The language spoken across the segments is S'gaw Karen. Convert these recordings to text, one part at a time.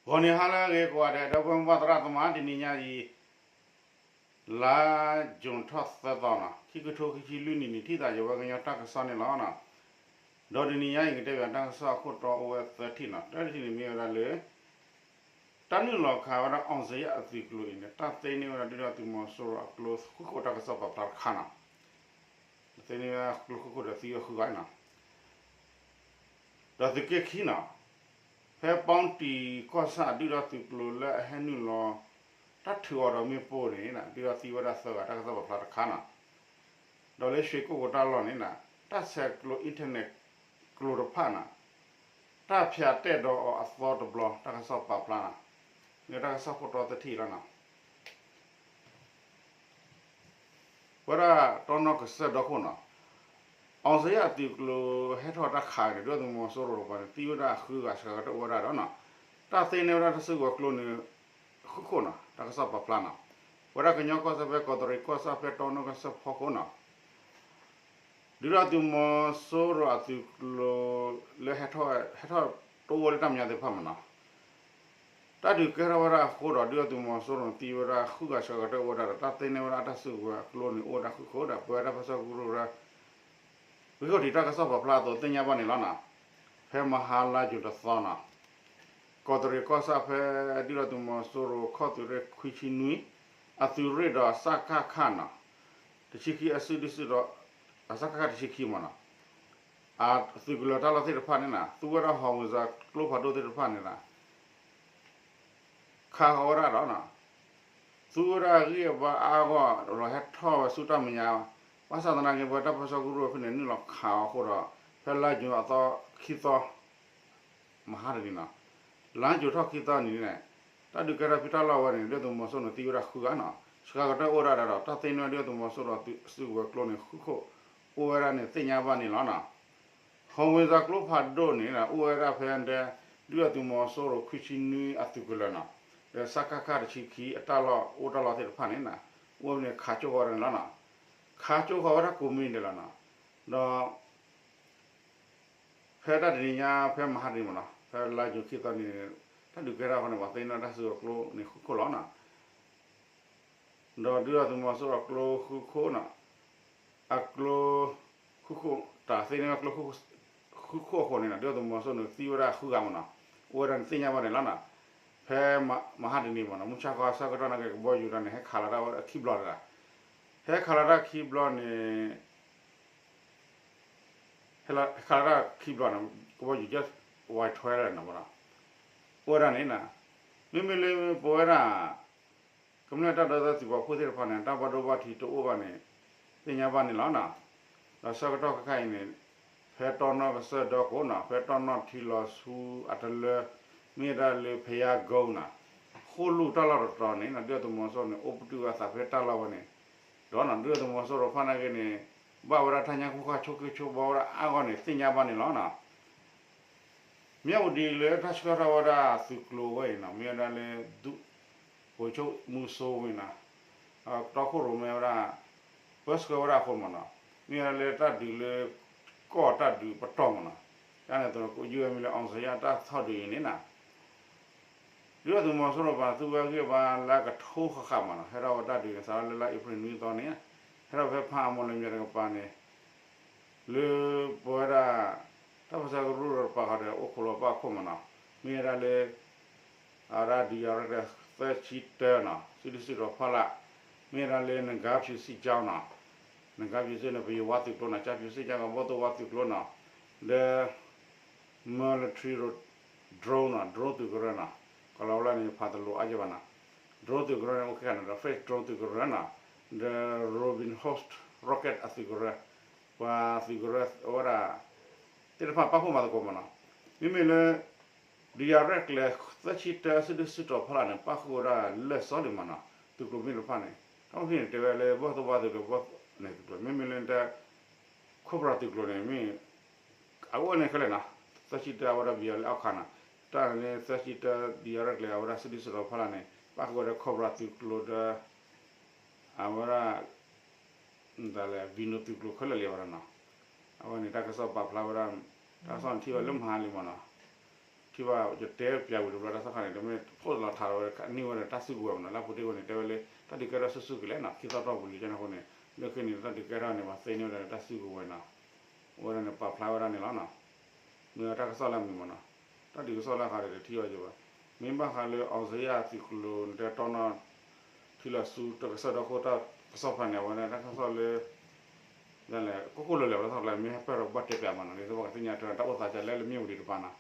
ဂီၤနံၤဟါလၢအဂ့ၤကိးဂၤဒဲး ဒီပုၢ်ဝဲၢ်သရၣ်သမါ တနံၤညါအံၤ လါယူၤထီၣ်သၢသီနီၤ ခံကထိခံဆံလွံၢ်နံၣ်န့ၣ် ထံၣ်သးယဝဲကညီတၢ်ကစီၣ်န့ၣ်လီၤ. ဒီးတနံၤညါအံၤ ကတဲဘၣ်တၢ်ကစီၣ်အခိၣ်တီအိၣ်ဝဲသၢထံၣ်နီၤ တၢထံၣ်န့ၣ်မ့ၢ်ဝဲဒၣ်လၢ တၢ်နုာ်လီၤခးဝဲဒၣ် အောင်ဇေယျ အသုးကျိၤအံၤန့ၣ် တၢ်သ့န့ၢ်ဝဲဒၣ်ဒုၣ်ဒါသုးမီၤစိရိၤအကျိဃုခိၣ်တၢ်ကစီၣ်ပာ်ဖျါတခါနီၤ သ့န့ၢ်ဝဲကျိဃုခိၣ်ဒီးသံဝဲဃုဂၤနီၤ ဒီးသုးက့ခံနီၤ ဖဲပီၣ်တံၣ်ကီၢ်ဆၣ်ဒုၣ်ဒါသုးကျိၤလၢအဟဲနုာ်လီၤ တၢ်ထုးအီၤဒီးမ့ၣ်ပိၢ်န့ၣ် ဒုၣ်ဒါသံဝဲဒၣ်သၢဂၤတၢ်ကစီၣ်ပာ်ဖျါတခါနီၤ ဒီးလၢရွှ့ၣ်ကိၣ်ကိၤတၢ်လီၢ်န့ၣ် တၢ်ဆဲးကျိး internet ကျိၤတဖၣ်န့ၣ် တၢ်ဖၠးတဲာ်ဒီးအီၤအသီတဘျီ တၢ်ကစီၣ်ပာ်ဖျါန့ၣ် မ့ၢ်တၢ်ကစီၣ်ခိၣ်တီသၢထံၣ်လီၤနီၤ ဝဲဒၣ်တီနီၣ်ကစၢၢ်ဒီခိၣ်နီၤ အောင်ဇေယျ အသုးကျိၤဟဲထီၣ်တၢ်ခးန့ၣ် ဒုၣ်ဒါသုးမီၤစိရိၤတကပၤန့ၣ် သံဝဲဒၣ်ဃုဂၤ စှၤကတၢၢ်အိၣ်ဝဲဒၣ်ဒီးနီၤ တၢ်သ့န့ၢ်ဝဲဒၣ်တၢ်စုကဝဲၤကျိန့ၣ် ဃုခိၣ်နီၤ တၢ်ကစီၣ်ပာ်ဖျါနီၤ ဝဲဒၣ်ကညီကီၢ်စဲၣ်ဖဲကီးတရံးကီၢ်ဆၣ်ဖဲတီနီၣ်ကစၢၢ်ဖီခိၣ်နီၤ ဒုၣ်ဒါသုးမီၤစိရိၤအသုးကျိၤလၢဟဲထီၣ် ဟဲထီၣ်တအိၣ်ဝဲလၢတၢ်မဲာ်ညါသ့ၣ်တဖၣ်မးနီၤ တၢ်ဒုးကဲထီၣ်ဝဲဒၣ်အဃိဒီး ဒုၣ်ဒါသုးမီၤစိရိၤန့ၣ် သံဝဲဒၣ်ဃုဂၤ စှၤကတၢၢ်အိၣ်ဝဲဒၣ်ဒီး တၢ်သ့န့ၢ်ဝဲဒၣ်အတၢ်စုကဝဲၤအကျိန့ၣ် အိၣ်ဝဲဒၣ်ဃုခိၣ်ဒီး ပဝဲဒၣ်တၢ်ပၢဆှၢကရူၢ် ဂံၢ်ခီၣ်ထံးတၢ်ကစီၣ်ပာ်ဖျါအသိးသ့ၣ်ညါဘၣ်န့ၣ်လီၤနီၤ. ဖဲမဟါလါယူၤတသီနီၤ ကီးတရံးကီၢ်ဆၣ်ဖဲ ဒုၣ်ဒါသုးမီၤစိရိၤခီၣ်သုးရ့ၣ်ခွံဆံနွံ အသုးရ့ၣ်ဒီး စကခ နီၤ တဆံခံအစုဒုးစုဒီး စကခ တဆံခံမးနီၤ အသုးကလၢၤတၢ်လီၢ်သ့ၣ်တဖၣ်န့ၣ်နီၤ သူဝဲဒၣ်ဟီၣ်ဝ့ၤစၢၤကျိဖးဒိၣ်သ့ၣ်တဖၣ်န့ၣ်နီၤ ခးဃီၤဝဲဒၣ်ဒီး သူဝဲဒၣ်ဂံၢ်အဘါအါဂီၢ် လီၤဟဲထီၣ်ဝဲဆူတၢ်မဲာ်ညါ ဘၣ်ဆၣ်သနာ်က့ ပဝဲတၢ်ပၢဆှၢကရူၢ်ဖဲန့ၣ် နုာ်လီၤခးအီၤအဃိဒီး ဖဲလါယူၤအသီခံသီ မဟါတနံၤနီၤ လါယူၤထီၣ်ခံသီနံၤန့ၣ် တၢ်ဒုးကဲထီၣ်ဖဲတၢ်လီၢ်ဝဲန့ၣ် ဒုၣ်ဒါသုးမီၤစိရိၤန့ၣ် သံဝဲဒၣ်ဃုဂၤနီၤ စှၤကတၢၢ်အိၣ်ဝဲဒၣ်ဒီး တၢ်သ့န့ၢ်ဝဲဒုၣ်ဒါသုးမီၤစိရိၤအသုးကဝဲၤကျိန့ၣ် ဃုခိၣ်အိၣ်ဝဲဒၣ်န့ၣ်သ့ၣ်ညါဘၣ်န့ၣ်လီၤနီၤ. ဟီၣ်ဝ့ၤစၢၤကျိဖးဒိၣ်န့ၣ် အိၣ်ဝဲဒၣ်ဖဲဒဲ ဒုၣ်ဒါသုးမီၤစိရိၤခွံဆံနွံအသုးကလၢၤနီၤ ဒီးစကခ တဆံခံအတၢ်လီၢ်အိၣ်တၢ်လီၢ်သ့ၣ်တဖၣ်န့ၣ် အိၣ်ဝဲန့ၣ်ခးကၠိဃီၤဝဲဒၣ်န့ၣ်လီၤနီၤ. ခးကၠိဃီၤဝဲဒၣ်ကိးမံၤဒဲးလီၤနီၤ ဒီး ဖဲတၢ်တနံၤညါ ဖဲမဟါတနံၤမးနီၤ ဖဲလါယူၤခံသီနံၤန့ၣ် တၢ်ဒုးကဲထီၣ်အဃိန့ၣ် ပှၤသ့န့ၢ်တၢ်စုကဝဲၤကျိန့ၣ်ဃုခိၣ်လီၤနီၤ. ဒီးဒုၣ်ဒါသုးမီၤစိရိၤအကျိဃုခိၣ်နီၤ အကျိ ဃုခိၣ် တၢ်သ့န့ၢ်ကျိ ဃုခိၣ်အဃိန့ၣ် ဒုၣ်ဒါသုးမီၤစိရိၤန့ၣ် သံဝဲဒၣ်ဃုဂၤမးနီၤ အိၣ်ဝဲဒၣ်န့ၣ်သ့ၣ်ညါဘၣ်န့ၣ်လီၤနီၤ. ဖဲမဟါတနံၤမးနီၤ မုၢ်ဆါခီဆၢကတီၢ်နာ်က့ ကဘီယူၤတၢ်န့ၣ် ဟဲခးလီၤတၢ်ဝဲခံဘျီတဒၣ် ဟဲခးလီၤတၢ်ခံဘျီန့ၣ် ဟဲခးလီၤတၢ်ခံဘျီန့ၣ် ကဘီယူၤ jet fighter နီၤ အိၣ်ဝဲဒၣ်န့ၣ်နီၤ မ့မ့ၢ်လၢပဝဲဒၣ် ကမျၢၢ်တၢ်ဒီသဒၢသုးပာ်ဖှိၣ်သ့ၣ်တဖၣ်န့ၣ် တၢ်ဘၣ်ဒိဘၣ်ထံးတအိၣ်ဘၣ်န့ၣ် သ့ၣ်ညါဘၣ်န့ၣ်လီၤနီၤ. ဒီးဆၢကတီၢ်ခဲခါအံၤန့ၣ် ဖဲတီနီၢ်ကစၢၢ်ဒီခိၣ်နီၤ ဖဲတီနီၢ်ထံလီၤဆူအတလၢ မ့ၢ်ဝဲဒၣ်လၢဖယါကိနီၤ ဃိၣ်လူၢ်တၢ်လီၢ်တတီၤန့ၣ်နီၤ ဒုၣ်ဒါသုးမီၤစိရိၤန့ၣ် အိၣ်ပတုာ်အသးဖဲတၢ်လီၢ်ဝဲန့ၣ် ဒီးနီၤ ဒုၣ်ဒါသုးမီၤစိရိၤတဖၣ်နာ်က့န့ၣ် ဘၣ်ဝဲဒၣ်တၢ်ညါခိၣ်ခါဆိၣ်က့ဆိၣ်ဘီဝဲဒၣ်အါဂီၢ်န့ၣ် သ့ၣ်ညါဘၣ်န့ၣ်လီၤနီၤ. မၠၣ်ဝတံၤလၢတၢ်ဆှၢထီၣ်ဝဲဒၣ်သုးကျိၤဝဲအံၤနီၤ မ့ၢ်ဝဲဒၣ်လၢ ဒု ဗိုလ်ချုပ်မူးစိုးဝင်းနီၤ တီခိၣ်ရိၣ်မဲဝဲဒၣ် ပၢဆှၢဝဲဒၣ်အဃိမးနီၤ မ့ၢ်ဝဲဒၣ်လၢတၢ်ဒုးလၢ ကီၢ်တၢ်ဒုးပတီၢ်မးနီၤ တၢ်န့ၣ်အသိး ယုၢ်ဝဲမ့ၢ်လၢ အောင်ဇေယျ တၢ်ထီၣ်ဒုးအံၤန့ၣ်နီၤ ဒုၣ်ဒါသုးမီၤစိရိၤပှၤသူဝဲဂံၢ်ဘါလၢကထိဃၣ်ဃၣ်မးနီၤ ဟဲထီၣ်ဝဲတၢ်ဒုးန့ၣ် စးထီၣ်လၢလါအ့ဖြ့ၣ်နွံသီန့ၣ် ဟဲထီၣ်ဖဲဖးအမိၢ်လၢမၠဲၣ်တကပၤန့ၣ် လၢပဝဲဒၣ် တၢ်ပၢဆှၢကရူၢ်တကပၤဃီဒီး အိၣ်ခိးလီၤပာ်ခိၣ်မးနီၤ မ့ၢ်ဝဲဒၣ်လၢ အဝဲဒၣ်ဒုးယၤရဲၣ်ကျဲၤသၢဆံတၢနီၤ စုဒုၣ်စုတီၤဖီလာ် မ့ၢ်ဝဲဒၣ်လၢ နဂါးဖြူစစ်ကြောင်းနီၤ နဂါးဖြူစစ်န့ၣ် ပယီၤဝါသုးကျိၤနီၤ ကၠါဖြူစစ်ကြောင်း ကဘီသိၣ်ဝါသုးကျိၤနီၤ ဒီး military drone နီၤ drone သုးကရၢနီၤ ကီၤလၤဝါလၢန့ၣ် ဖးတလိၤအါယဲၢ်ဘၣ်နီၤ drone သုးကရၢန့ၣ် အိၣ်ခဲခါန့ၣ်ဒီး French drone သုးကရၢနီၤ ဒီး Robin Hood rocket အသုးကရၢ ပှၤသုးကရၢအဝဲဒၣ် သ့ၣ်တဖၣ်ပာ်ဖှိၣ်မၤသကိးမးနီၤ မ့မ့ၢ်လၢ ဒုးယၤရဲၣ်ကျဲၤသၢဆံတၢ စုဒုၣ်စုတီၤဖီလာ်န့ၣ် ပာ်ဃုာ်ဝဲဒၣ်လၢာ်စီလံမးနီၤ သုးကျိၤမ့ၢ်တဖၣ်န့ၣ် တၢ်မ့ၢ်ဖဲန့ၣ် တဲဝဲလၢဘီၣ်သိၣ်ဝါသုးကျိၤ ဘီၣ်န့ၣ်သုးကျိၤ မ့မ့ၢ်လၢတၢ် ခိၣ်ပြၣ်သုးကျိၤန့ၣ် မ့ၢ် အအိၣ်န့ၣ်ခဲလၢာ်နီၤ သၢဆံတၢအဝဲဒၣ်ဘံယၤလၢအီၣ်ခါနီၤ တၢ်န့ၣ်သၢဆံတၢ ဒုးယၤရဲၣ်ကျဲၤအဝဲဒၣ်စုဒုၣ်စုတီၤဖီလာ်န့ၣ် ပာ်ဃုာ်ဝဲဒၣ်ခိၣ်ပြၣ်သုးကျိၤဒီး အဝဲဒၣ် တၢ်လဲၣ် ဘံနိသုးကျိၤခဲလၢာ်လံဝဲဒၣ်နီၤ အဝဲန့ၣ်တၢ်ကစီၣ်ပာ်ဖျါဝဲဒၣ် တၢ်ကစီၣ်န့ၣ်ထံၣ်ဝဲလၢမဟါလံမးနီၤ ထံၣ် ထံၣ်ဘၣ်ယတဲပျးဝံၤတဘျီတၢ်သီခါန့ၣ် တမ့ၢ်ဖိးလီၤထးဒီးဝဲန့ၢ်ဝဲဒီးတၢ်စုကဝဲၤမနီၤ လၢအပူၤတ့ၢ်ဝဲန့ၣ် တဲဝဲလၢ တၢ်ဒုးကဲထီၣ်ဆူၣ်ဆူၣ်ကလဲာ်နီၤ ခံသီတီၢ်ပူၤလံကန့ၣ်အဃိန့ၣ် လၢခံန့ၣ် တၢ်ဒုးကဲထီၣ်န့ၣ် ပှၤသ့န့ၢ်ဝဲဒီးတၢ်စုကဝဲၤနီၤ အဝဲဒၣ်န့ၣ် ပာ်ဖျါဝဲဒၣ်န့ၣ်လီၤနီၤ မ့ၢ်တၢ်ကစီၣ်လၢအမံၤမနီၤ တၢ်ဒုးကစီၣ်လၢအခါဒီးတထံၣ်အီၤယဘၣ် မ့ၢ်ဘၣ်ဃးလၢ အောင်ဇေယျ အသုးကျိၤန့ၣ် တဲတီနီၤ ထံလီၤဆူတကစၢၢ်ဒီခိၣ်တၢ်ကစီၣ်ဖဲန့ၣ် အဝဲဒၣ်တၢ်ကစီၣ်လၢ ဒ်လဲၣ် ကိၣ်ကိၣ်လၢာ်လၢာ်ဝဲတၢ်သီကျါ မ့ၢ်ဟဲပၢၢ်ဒီးဘၣ်တဲပျးမနီၤ ဒ်သိးပှၤကသ့ၣ်ညါတၢ်အိၣ်သးကလဲၣ်လၢမ့ၢ်ဝံၤဒံးတပၤနီၤ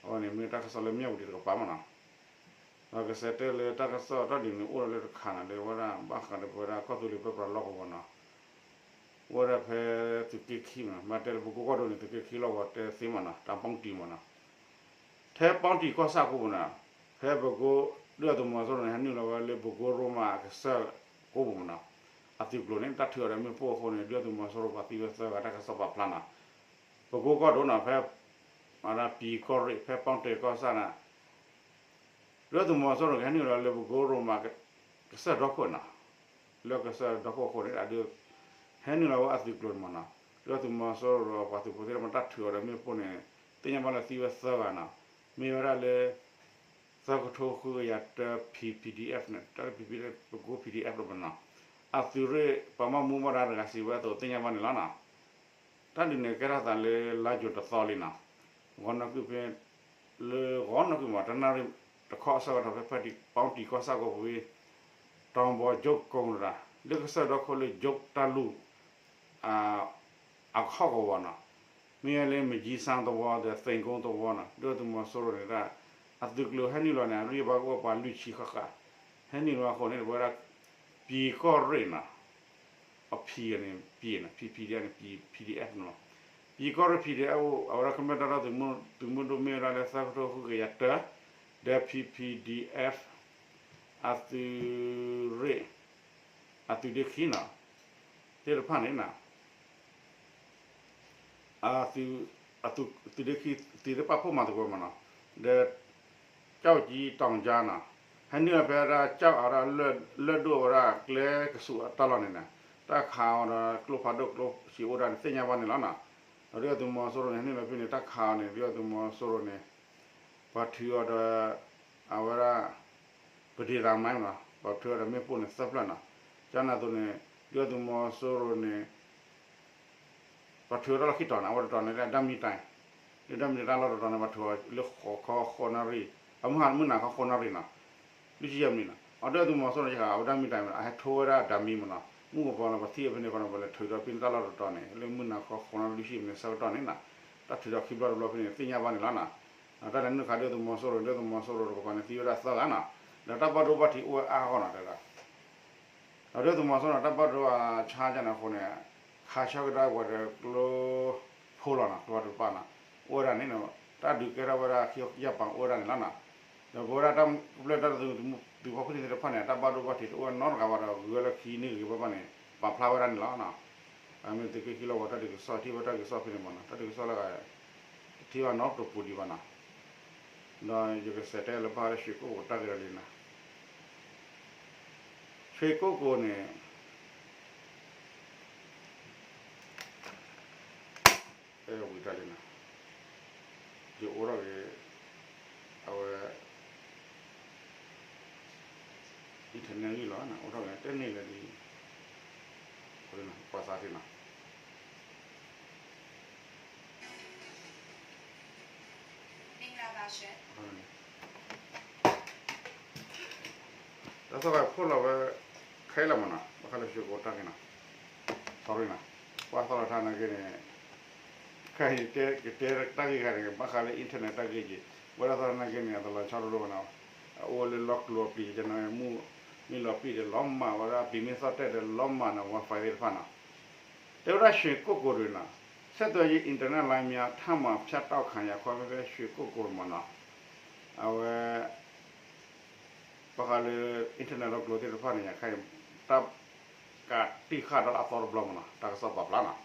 အဝဲန့ၣ်မ့ၢ်တၢ်ကစီၣ်လၢမ့ၢ်ဝံၤဒံးတကပၤမနီၤ ဒီးကစဲးတဲလၢတၢ်ကစီၣ်တၢ်ဒုးန့ၣ်အိၣ်ဒီးလၢတခါနီၤ လၢဝဲဒၣ်ဘၣ်ဃးဒီးပဝဲဒၣ်ကီၢ်သူလ့ၤပၢပြးလီၢ်ကဝီၤနီၤ အိၣ်ဝဲဒၣ်ဖဲသုးက့ခံမနီၤ မ့ၢ်တဲလၢပကိကီၢ်ဒိၣ်န့ၣ် သုးက့ခံလီၢ်ကဝီၤတဲသ့မနီၤ တၢ်ပီၣ်တံၢ်မနီၤ ထဲပီၣ်တံၢ်ကီၢ်ဆၣ်ကိပူၤနီၤ ဖဲပကိ ဒုၣ်ဒါသုးမီၤစိရိၤန့ၣ် ဟဲနုာ်လီၤဝဲလၢပကိရိမးအကစၢၢ်ကိပူၤမနီၤ အသုးကျိၤန့ၣ် တၢ်ထုးအီၤဒီးမ့ၣ်ပိၢ်အဃိန့ၣ် ဒုၣ်ဒါသုးမီၤစိရိၤပှၤသံဝဲသၢဂၤတၢ်ကစီၣ်ပာ်ဖျါနီၤ ပကိကီၢ်ဒိၣ်နီၤ ဖဲ ပံၤကီၢ်ရ့ၣ် ဖဲပီၣ်တံၢ်ကီၢ်ဆၣ်န့ၣ် ဒုၣ်ဒါသုးမီၤစိရိၤကဟဲနုာ်လီၤလၢပကိရိမး ကစၢၢ်ဒီခိၣ်နီၤ လၢကစၢၢ်ဒီခိၣ်အဃိန့ၣ် အဒုး ဟဲနုာ်လီၤဝဲအသုးကျိၤန့ၣ်မနီၤ ဒုၣ်ဒါသုးမီၤစိရိၤပှၤသုးဖိသ့ၣ်တဖၣ်တၢ်ထုးအီၤဒီးမ့ၣ်ပိၢ်န့ၣ် သ့ၣ်ညါဘၣ်လၢသံဝဲသၢဂၤနီၤ မ့ၢ်ဝဲဒၣ်လၢ သၢကထိဃုကယၤတၢ P PDF န့ၣ် တၢ် P PDF ပကိ PDF လီၤမနီၤ အသုးရ့ၣ်ပှၤဘၣ်မူဘၣ်ဒါတဂၤစံးဝဲအသိးသ့ၣ်ညါဘၣ်န့ၣ်လီၤနီၤ တၢ်ဒုးန့ၣ်ကဲထီၣ်သးလၢလါယူၤတသီလံနီၤ ဂီၤနီၢ်ကုၢ်ဖဲ လၢဂီၤနီၢ်ကုၢ်မး တနၣ်ရံၣ်တခီအဆၢကတီၢ်ဖဲဖဲပီၣ်တံၢ်ကီၢ်ဆၣ်ကိပူၤ တီၤဘီကၠိကီၢ်ရၤ လၢကစၢၢ်ဒီခိၣ်လၢကၠိတၢ်လူၢ် အဟီၣ်ကဝီၤနီၤ မ့ၢ်လၢမကၠံစၣ်သဝီဒီးသ့ၣ်ကိသဝီနီၤ ဒုၣ်ဒါသုးမီၤစိရိၤန့ၣ် အသုးကျိၤဟဲနုာ်လီၤန့ၣ် အရ့ဘၣ်ကအိၣ်ပှၤလွံၢ်ဆံဃၣ်ဃၣ် ဟဲနုာ်လီၤအဃိန့ၣ် ပဝဲဒၣ် ပံၤကီၢ်ရ့ၣ်နီၤ အ P န့ၣ် P နီၤ P PDF န့ၣ် P PDF နီၤ ပံၤကီၢ်ရ့ၣ် PDF အိၣ် အဝဲဒၣ်ကမျၢၢ်တၢ်ဒီသဒၢသုးမုၢ်ဒိၣ်မ့ၢ်ဝဲဒၣ်လၢသၢကထိဃုကယၤတၢ ဒီး P PDF အသုးရ့ၣ် အသုးဒ့ခံနီၤ သ့ၣ်တဖၣ်န့ၣ်နီၤ အသုး အသုးဒ့ခံ သ့ၣ်တဖၣ်ဖိမၤသကိးမးနီၤ ဒီး ကၠီၣ်ကၠံတီၣ်ကၠါနီၤ ဟဲနုာ်လီၤဖဲဒၣ်ကၠီၣ်အဝဲဒၣ်လၢၢ်ဒိၣ်ဝဲဒၣ်ကျဲကဆူးအတၢ်လီၢ်န့ၣ်နီၤ တၢ်ခးအီၤဒီးကျိဖးဒိၣ်ကျိဆံးအိၣ်ဒၣ်န့ၣ် သ့ၣ်ညါဘၣ်န့ၣ်လီၤနီၤ ဒီးဒုၣ်ဒါသုးမီၤစိရိၤန့ၣ် ဟဲနုာ်လီၤဖဲန့ၣ် တၢ်ခးအီၤန့ၣ် ဒုၣ်ဒါသုးမီၤစိရိၤန့ၣ် ပှၤထုးအီၤဒီး အဝဲဒၣ် ပဒ့သးမါနီၤ ပှၤထုးအီၤဒီးမ့ၣ်ပိၢ်န့ၣ်သၢဖျၢၣ်နီၤ ကန့ၣ်အသိးန့ၣ် ဒုၣ်ဒါသုးမီၤစိရိၤန့ၣ် ပှၤထုးအီၤတၢ်လီၢ်ခံတီၤန့ၣ် အဝဲတတီၤန့ၣ်လၢ ဓာတ်မီးတိုင် လၢ ဓာတ်မီးတိုင် တၢ်လီၢ်တတီၤန့ၣ် ပှၤထုးအီၤလၢဃိးခီဃိးနၣ်ရံၣ် အမုၢ်ဟါမုၢ်နၤခီဃိးနၣ်ရံၣ်နီၤ လွံၢ်ဆံယဲၢ်မံးနံးနီၤ အဒုၣ်ဒါသုးမီၤစိရိၤန့ၣ် အဝဲ ဓာတ်မီးတိုင် အဟဲထိဝဲဒၣ် ဓာတ်မီးမးနီၤ မုၢ်ကပီၤလီၤ ပှၤသံအီၤဖဲန့ၣ်ဃီနီၤ ပှၤလဲၤထုးဒီးဖဲန့ၣ်တၢ်လီၢ်တတီၤန့ၣ် လၢမုၢ်နၤခီဃိးနၣ်ရံၣ်လွံၢ်ဆံမံးနံးဆၢကတီၢ်န့ၣ်နီၤ တၢ်ထုးဒီးခံဘျီတဘျီဖဲန့ၣ် သ့ၣ်ညါဘၣ်န့ၣ်လီၤနီၤ တၢ်လဲၤနုာ်ခးဒုၣ်ဒါသုးမီၤစိရိၤ ဒုၣ်ဒါသုးမီၤစိရိၤတကပၤန့ၣ် သံဝဲဒၣ်သၢဂၤနီၤ ဒီးတၢ်ဘၣ်ဒိဘၣ်ထံးအိၣ်ဝဲအါဂီၢ်နီၤတဲဒၣ် ဒီးဒုၣ်ဒါသုးမီၤစိရိၤန့ၣ် တၢ်ဘၣ်ဒိအဆါကန့ၣ်အဃိန့ၣ် ခးဆၢကဒါဝဲဒီးကျိဖိလီၤနီၤ ကျိဖးဒိၣ်တဖၣ်နီၤ အိၣ်ဝဲဒၣ်န့ၣ်နီၤ တၢ်ဒုးကဲထီၣ်ဝဲဒၣ်ခံယၢ်ပၤအိၣ်ဝဲဒၣ်န့ၣ်လီၤနီၤ ဒီးပဝဲဒၣ်တၢ်ကပျဲၢ်တၢ်သုးမုၢ်ဒိၣ်သုးဖိဖုၣ်သ့ၣ်တဖၣ်န့ၣ် တၢ်ဘၣ်ဒိဘၣ်ထံးတအိၣ်နီတဂၤဘၣ်ဒီး ဂုၤဝဲလၢခံန့ၣ်ဂ့ၤဘၣ်ဘၣ်န့ၣ် ပာ်ဖျါဝဲဒၣ်န့ၣ်လီၤနီၤ အမ့ၢ်သုးက့ခံလီၢ်ကဝီၤတၢ်ဒုးကစီၣ် ထံၣ်ဝဲတၢ်ကစီၣ်ဖဲန့ၣ်မးနီၤ တၢ်ဒုးကစီၣ်လၢဂၤ တထံၣ်ဘၣ်နီတပူၤဒံးဘၣ်နီၤ ဒီးယကစံးတဲလၢဘၣ်ဃးလၢ ရွှေကုက္ကို တၢ်ဂ့ၢ်လီၤလံနီၤ ရွှေကုက္ကို န့ၣ် အဲဝံၤတၢ်လံနီၤ ယအိၣ်ထီၣ်က့ၤ အဝဲ internet လံလီၤ အိၣ်ထီၣ်က့ၤတဲန့ၢ်လၢဒ် ပှၤသးတ့ၢ်နီၤ တၢ်သီၣ်ဂၤဖီၣ်လီၤဝဲ ခဲလၢာ်မးနီၤ ဘၣ်ဃးလၢ ရွှေကုက္ကို တၢ်ဂ့ၢ်နီၤ sorry နီၤ ပှၤသီၣ်လီၤထါနာ်က့န့ၣ် ခဲအံၤတဲကတဲတၢ်ဂ့ၢ်ဂၤန့ၣ် ဘၣ်ဃးလၢ internet တၢ်ဂ့ၢ်က့ၤ ဝဲဒၣ်သီၣ်နာ်က့န့ၣ် အတလီၤဆီတလိၣ်ဘၣ်နီၤ အအိၣ်လၢလီၢ်ကျိၤအပျံၤ ကနၣ်မုၢ်မ့ၢ်လီၤပံာ်ဒီးလီၤမၢ်ဝဲဒၣ် ပံၤမ့ၢ်သီၣ်တဲာ်ဒီးလီၤမၢ်နီၤ Wi-Fi သ့ၣ်တဖၣ်နီၤ တဲဝဲဒၣ် ရွှေကုက္ကို တွင် နီၤ ဆက်သွယ်ရေး internetလိုင်းများ ထပ်မံဖြတ်တောက်ခံရ ခီဖျိ ရွှေကုက္ကို မးနီၤ အဝဲ ဘၣ်ဃးလၢ internet လီၢ်ကျိၤသ့ၣ်တဖၣ်န့ၣ် ခဲအံၤ တၢ်ကးတံၢ်ဃာ်ဒီးလၢအသီတဘျီမးနီၤ တၢ်ကစီၣ်ပာ်ဖျါနီၤ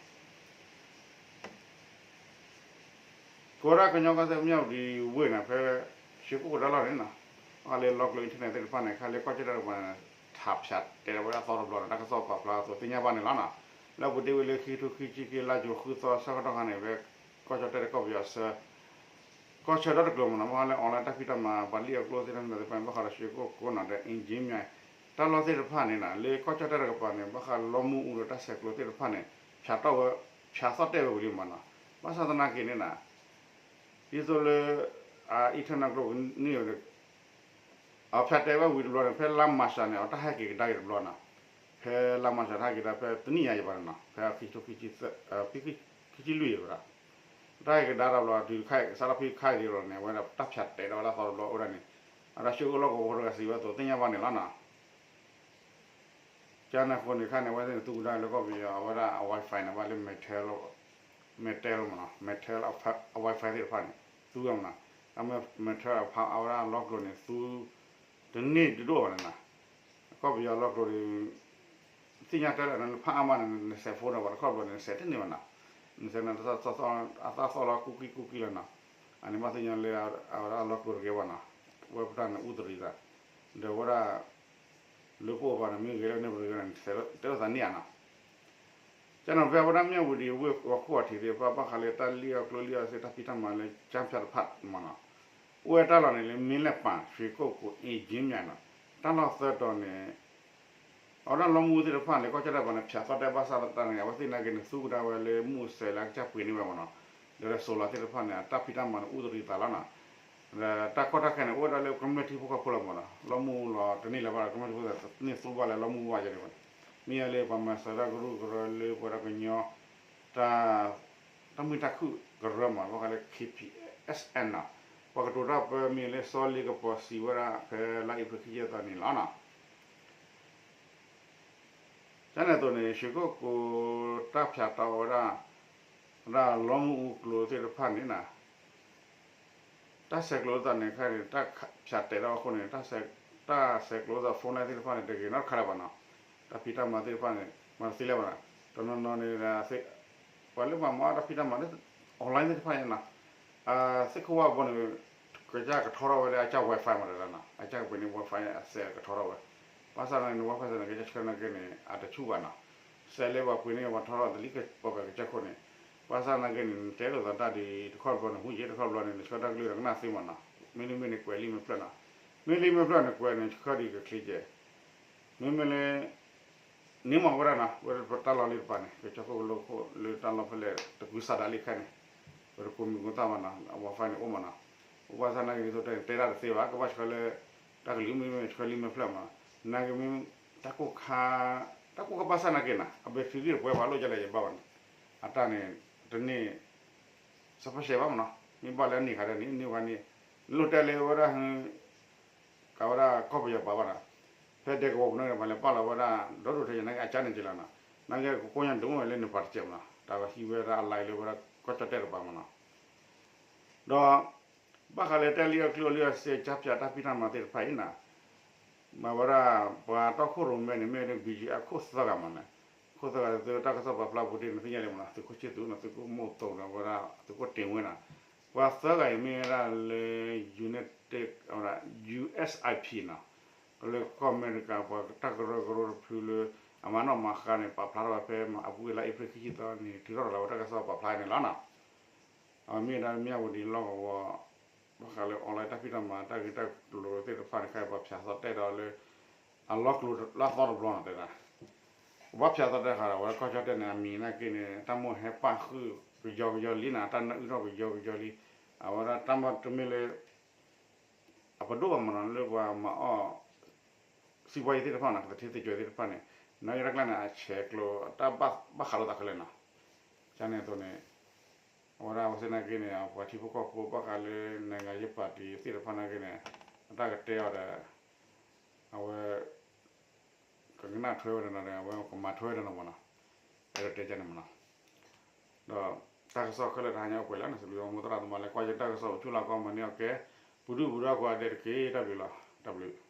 ကိးဒၣ်ကညီကီၢ်စဲၣ် မြဝတီ ဝ့ၢ်န့ၣ် ဖဲ ရွှေကုက္ကို တၢ်လီၢ်န့ၣ်နီၤ ဘၣ်ဃးလၢလီၢ်ကျိၤ internet သ့ၣ်တဖၣ်န့ၣ် ခဲလၢာ်ကီၢ်ကၠီၣ်တဲၣ်တကပၤန့ၣ် ထးဖျးတဲဝဲဒၣ်သီတဘျီန့ၣ် တၢ်ကစီၣ်ပာ်ဖျါအသိးသ့ၣ်ညါဘၣ်န့ၣ်လီၤနီၤ လၢအပူၤတ့ၢ်ဝံၤလၢခံကထိခံဆံခံ လါယူၤဃုသီ ဆၢကတီၢ်ခါန့ၣ် ဖဲကီၢ်ကၠီၣ်တဲၣ်ဒီးကီၢ်ပယီၤအဆၢ က ကီၢ်ဆၢဒီတကျိၤမ့ၢ်နီၤ ဘၣ်ဃးလၢ online တၢ်ဖံးတၢ်မၤ ပှၤလံၣ်အီၣ်ကျိၣ်သ့ၣ်တဖၣ်န့ၣ် ဘၣ်ဃးဒီး ရွှေကုက္ကို နီၤ ဒီး အင်ၣ်ကၠံမၠဲ တၢ်လီၢ်သ့ၣ်တဖၣ်န့ၣ်နီၤ လၢကီၢ်ကၠီၣ်တဲၣ်တကပၤန့ၣ် ဘၣ်ဃးလီမူအူဒီးတၢ်ဆဲးကျိးသ့ၣ်တဖၣ်န့ၣ် ဖၠးတီၢ်ဝဲ ဖၠးသီၣ်တဲာ်ဝဲဝံၤလံမ့ၢ်နီၤ. ဘၣ်ဆၣ်သနာ်က့န့ၣ်နီၤ ဒ်သိးလၢ အ internet ကျိၤန့ၣ် အဖၠးတဲာ်ဝဲဝံၤတဘျီန့ၣ် ဖဲလါမၢ်ၡးန့ၣ် အတၢ်ဟဲက့ၤကဒါက့ၤတဘျီနီၤ. ဖဲလါမၢ်ၡး တၢ်ဟဲက့ၤကဒါဖဲတနံၣ်ညါယံၤဘၣ်န့ၣ်နီၤ ဖဲခံကထိခံဆံလွံၢ်ယံၤဘၣ်ဒီး တၢ်ဟဲက့ၤကဒါတဘျီ တုၤခါ စးထီၣ်ဖဲခါအံၤဒ်လီၤန့ၣ် အဝဲဒၣ်တၢ်ဖၠးတဲာ်ဒီးဝဲဒၣ်သီတဘျီအိၣ်ဒၣ်န့ၣ် အတၢ်ဆှၢကအိၣ်လီၢ်ကဝီၤဖိတဂၤစံးဝဲအသိး သ့ၣ်ညါဘၣ်န့ၣ်လီၤနီၤ. ကန့ၣ်အဃိန့ၣ် ခါန့ၣ် အဝဲသ့ၣ်န့ၣ် သူကဒါလၢကီၢ်ပယီၤ အဝဲဒၣ် Wi-Fi န့ၣ် ဘၣ်လၢ Maxtel မ့ၢ်နီၤ Maxtel အ Wi-Fi သ့ၣ်တဖၣ်န့ၣ် သူဝဲမ့ၢ်နီၤ. အမ့ၢ် Maxtel အဝဲဒၣ်အလီၢ်ကျိၤန့ၣ် သူ တန့ၢ်ဒိၣ်ဘၣ်န့ၣ်နီၤ. ကီၢ်ပယီၤအလီၢ်ကျိၤန့ၣ် သ့ၣ်ညါတဲလၢနဖးအါမးန့ၣ် နစဲးဖိန့ၣ် ပှၤတခီဘျီန့ၣ် နစဲးတန့ၢ်ဘၣ်နီၤ. နစဲးန့ၣ် အသၣ်သီၣ်လီၤကူကံကူကံလီၤနီၤ. အန့ၣ်ဘၣ်သ့ၣ်ညါလၢ အဝဲဒၣ်အလီၢ်ကျိၤတဂ့ၤဘၣ်နီၤ. ဝဲပတၢ်န့ၣ်အူသရံးသး ဒီးဝဲဒၣ် လၢပအိၣ်ပှၤန့ၣ် မ့ၢ်ဂ့ၤလၢန့ၣ်ပတဂ့ၤန့ၣ် တဲလိာ်သးန့ၢ်ဧါနီၤ. ကန့ၣ် ဖဲဝဲဒၣ်မၠၣ်ဝတံၤဝ့ၢ်ဝီခိၣ်အထံးသ့ၣ်တဖၣ် ဘၣ်ဃးလၢတၢ်လံၣ်အီၣ်ကျိၣ်လံၣ်အီၣ်စ့တၢ်ဖံးတၢ်မၤလၢကၠၢ်ဖၠးတဖၣ်မ့ၢ်နီၤ အိၣ်ဝဲတၢ်လီၢ်န့ၣ်လၢ မ့ၢ်လဲၣ်ပၣ် ရွှေကုက္ကို အင်ၣ်ကၠံမၠဲနီၤ တၢ်လီၢ်သၢတီၤန့ၣ် အဝဲဒၣ်လီမူသ့ၣ်တဖၣ်န့ၣ် ကီၢ်ကၠီၣ်တဲၣ်ပှၤန့ၣ် ဖၠးသီၣ်တဲာ်ဘၣ်ဆၣ်သနာ်က့န့ၣ် အဝဲသ့ၣ်နာ်က့န့ၣ် သူကဒါဝဲလၢမူစဲးလၢအကစၢ်ပှ့ၤန့ၢ်ဝဲမ့ၢ်နီၤ ဒီးလၢ solar သ့ၣ်တဖၣ်န့ၣ် အတၢ်ဖံးတၢ်မၤန့ၣ် အူသရံးသးလီၤနီၤ ဒီးတၢ်ကီတၢ်ခဲန့ၣ် အိၣ်ဝဲဒၣ်လၢကမျၢၢ်ထံဖိကီၢ်ဖိလီၤမ့ၢ်နီၤ လီမူလီၤတန့ၢ်လၢၤဘၣ်ဒီး ကမျၢၢ်ထံဖိကီၢ်ဖိန့ၣ်သူဘၣ်လၢလီမူဘၣ်ယဲန့ၣ်ဘၣ်န့ၣ် မ့ၢ်ယဲလၢပှၤမၤစၢၤတၢ်ကရူၢ်ကရၢလၢပှၤဒီကညီ တၢ် တၢ်မုာ်တၢ်ခုၣ်ကရၢမ့ၢ် ဘၣ်ဃးလၢ K P S N နီၤ ပှၤကတိၤတၢ်ပၢမ့ၢ်လၢစီၤလ့ကပီၤစံးဝဲဒၣ် ဖဲလါအ့ဖြ့ၣ်ခံဆံသၢနံၤလီၤနီၤ ကန့ၣ်အသိးန့ၣ် ရွှေကုက္ကို တၢ်ဖၠးတီၢ်ဝဲဒၣ် ဝဲဒၣ်လီမူအူကျိၤသ့ၣ်တဖၣ်န့ၣ်နီၤ တၢ်ဆဲးကျိးလိာ်သးန့ၣ် ခဲအံၤန့ၣ် တၢ်ဖၠးတဲာ်ထီၣ်အဃိန့ၣ် တၢ်ဆဲးကျိးလိာ်သး phone line သ့ၣ်တဖၣ်န့ၣ် တဂ့ၤနီတခါလၢၤဘၣ်နီၤ တၢ်ဖံးတၢ်မၤသ့ၣ်တဖၣ်န့ၣ် မၤတသ့လၢၤဘၣ်နီၤ တနီၤနီၤန့ၣ် ပှၤလၢပှၤမၤအီၣ်တၢ်ဖံးတၢ်မၤလၢ online သ့ၣ်တဖၣ်န့ၣ်နီၤ သ့ၣ်ခိၣ်ဝါဘီန့ၣ် ကစၢ်ကထီထီၣ်ဝဲလၢအကစၢ် Wi-Fi မ့ၢ်တနီၤ အကစၢ်ကပှ့ၤန့ၢ် Wi-Fi အစဲးကထီထီၣ်ဝဲ ဘၣ်ဆၣ်သနာ်က့န့ၣ် Wi-Fi စဲးန့ၣ် ကစၢ်ဆှၢနာ်က့န့ၣ် အတဆူၣ်ဘၣ်နီၤ စဲးလၢပှၤပှ့ၤန့ၢ်ပှၤထီထီၣ်တလံၣ်ကပီၤကစၢ်ခိၣ်န့ၣ် ဘၣ်ဆၣ်သနာ်က့န့ၣ် နတဲလိာ်သးတၢ်ဒ်တခီတဘျီန့ၣ် ဟူးယံာ်တခီတဘျီန့ၣ် နဆှၢတၢ်ကလုၢ်ဒီးကနၣ်သ့မ့ၢ်နီၤ မ့တမ့ၢ်န့ၣ်ကွဲးလံာ်မ့ၢ်ဖျၢၣ်နီၤ မ့ၢ်လံာ်မ့ၢ်ဖျၢၣ်န့ၣ်ကွဲးန့ၣ် ဆှၢဒံးကချ့ကဲ မ့မ့ၢ်လၢ န့ၢ်မးဝဲဒၣ်နီၤ ဝဲတၢ်လီၢ်လံတပၤန့ၣ် ကစၢၢ်ခိၣ်ကလိခိၣ်လၢတၢ်လီၢ်ဖဲလဲၣ် တကုၤဆးဒးလံခဲန့ၣ် ပတကိးမံၤကိးသၣ်ဘၣ်နီၤ Wi-Fi န့ၣ်အိၣ်မးနီၤ ဘၣ်ဆၣ်သနာ်က့န့ၣ် ဒ်သိးတဲန့ၣ် တဲတၢ်တသ့ဘၣ် ကဘၣ်ဆှၢလၢ တၢ်ကလုၢ်မ့မ့ၢ်ဆှၢလံာ်မ့ၢ်ဖျၢၣ်မး သနာ်က့မ့ၢ် တၢ်ကိၢ်ခါ တၢ်ကိၢ်ခါဘၣ်ဆၣ်သနာ်က့နီၤ အ battery ဂံၢ်တပှဲၤဘၣ်လိၣ်ကလဲၣ်ယဘၣ်ဘၣ်န့ၣ် အတၢ်န့ၣ် တန့ၢ် စးဖဲရှဲဘၣ်မးနီၤ မ့ၢ်ဘၣ်လၢအနံၣ်ဃာ်ဒီးန့ၣ် န့ၢ်ဝဲန့ၣ် လိၣ်တဲလၢဝဲဒၣ် ကးဝဲဒၣ်ကီၢ်ပယီၤပာ်ဘၣ်နီၤ ဖဲဒဲကဝီၤပူၤန့ၣ် ပှၤလဲၤပာ်လီၤဝဲဒၣ် ဒီဒိၣ်ထဲယဲၢ်န့ၣ် အကၢန့ၣ်က့လီၤနီၤ နာ်က့ကကိးညါဒိၣ်ဝဲလၢနပၤတစဲးမးနီၤ တၢ်ဝဲဟံးဝဲဒၣ်အ line လၢဝဲဒၣ်ကီၢ်ကၠီၣ်တဲၣ်တပၤမးနီၤ ဒီး ဘၣ်ဃးလၢတၢ်လံၣ်အီၣ်ကျိၣ်လံၣ်အီၣ်စ့ ကၠၢ်ဖၠးတၢ်ဖံးတၢ်မၤသ့ၣ်တဖၣ်အံၤနီၤ မၤဝဲဒၣ် ပှၤတီခိၣ်ရိၣ်မဲန့ၣ် မ့ၢ်ဝဲဒၣ် ဘံၣ်ယံၣ်အခိၣ်သၢဂၤမးနီၤ ခိၣ်သၢဂၤ သုတၢ်ကစီၣ်ပာ်ဖျါပူၤတ့ၢ်န့ၣ် သ့ၣ်ညါလံမးနီၤ သုးခိၣ်ဆ့သူးနီၤ သုးခိၣ်မိၢ်သိးနီၤ အဝဲဒၣ် သုးခိၣ်တ့ၢ်ဝဲနီၤ ပှၤသၢဂၤအံၤမ့ၢ်ဝဲဒၣ်လၢ United ဝဲဒၣ် U S I P နီၤ လၢကီၢ်အမဲရကၤ ပှၤတၢ်ကရၢကရိတဖုလၢ အမၤနီၣ်မၤဃါန့ၣ် ပာ်ဖျါထီၣ်ဝဲဖဲ အပူၤကွံာ်လါအ့ဖြ့ၣ်ခံဆံသၢနံၤ ထုးထီၣ်ရၤလီၤဝဲတၢ်ကစီၣ်ပာ်ဖျါန့ၣ်လီၤနီၤ အမ့ၢ်ဝဲဒၣ်မၠၣ်ဝတံၤလီၢ်ကဝီၤ ဘၣ်ဃးလၢ online တၢ်ဖံးတၢ်မၤ တၢ်ဂ့ၢ်တၢ်ကျိၤသ့ၣ်တဖၣ်န့ၣ် ခဲအံၤပှၤဖၠးသီၣ်တဲာ်ဒီးလၢ အလီၢ်ကျိၤလၢအသီတဘျီနီၤတဲဒၣ် ကဘၣ်ဖၠးသီၣ်တဲာ်ဃာ်ဒီး အဝဲဒၣ်ကီၢ်ကၠီၣ်တဲၣ်န့ၣ် အမံၤနာ်က့န့ၣ် တၢ်မိၣ်ဟဲပၣ်ဃုာ်ကယီကယီလံနီၤ တၢ်နၢအုၣ်ထီၣ်ကယီကယီလံ အဝဲဒၣ်တၢ်မ့ၢ်တမ့ၢ်လၢ အပဒိၣ်ဘၣ်မးနီၤ လၢပှၤမၤအီၣ် စံးပှၤယံၤသ့ၣ်တဖၣ်နီၤ ကသထ့သကၠွဲသ့ၣ်တဖၣ်န့ၣ် နာ်က့တၢ်ကျါန့ၣ် အဆဲးကျိး တၢ်ဘၣ်ဃးလိာ်သးခဲလၢာ်နီၤ ကန့ၣ်အသိးန့ၣ် အဝဲဒၣ်အဝဲသ့ၣ်နာ်က့န့ၣ် ပှၤထံဖိကီၢ်ဖိဘၣ်ဃးလၢ နိုင်ငံရေးပါတီ သ့ၣ်တဖၣ်နာ်က့န့ၣ် အတၢ်ကတဲအီၤဒီး အဝဲ ကကနၣ်ထွဲဝဲတနီၤဒီး အဝဲကမၤထွဲဝဲတနီၤမးနီၤ အဲၣ်ဒိးတဲကန့ၣ်မးနီၤ ဒီးတၢ်ကစီၣ်ခဲလၢာ်တဟါညါအိၣ်ပှဲၤလံန့ၣ် စံးဘျုးမိၢ်သရၣ်သမါလၢကွၢ်ယတၢ်ကစီၣ် အိၣ်ဆူၣ်လီၤကွၢ်မၤန့ၢ်အီၣ်ကဲ ပူၤဒုၣ်ပူၤဒါကိးဂၤဒဲးတက့ၢ် တၢ်ဘျုးလီၤ တၢ်ဘျုး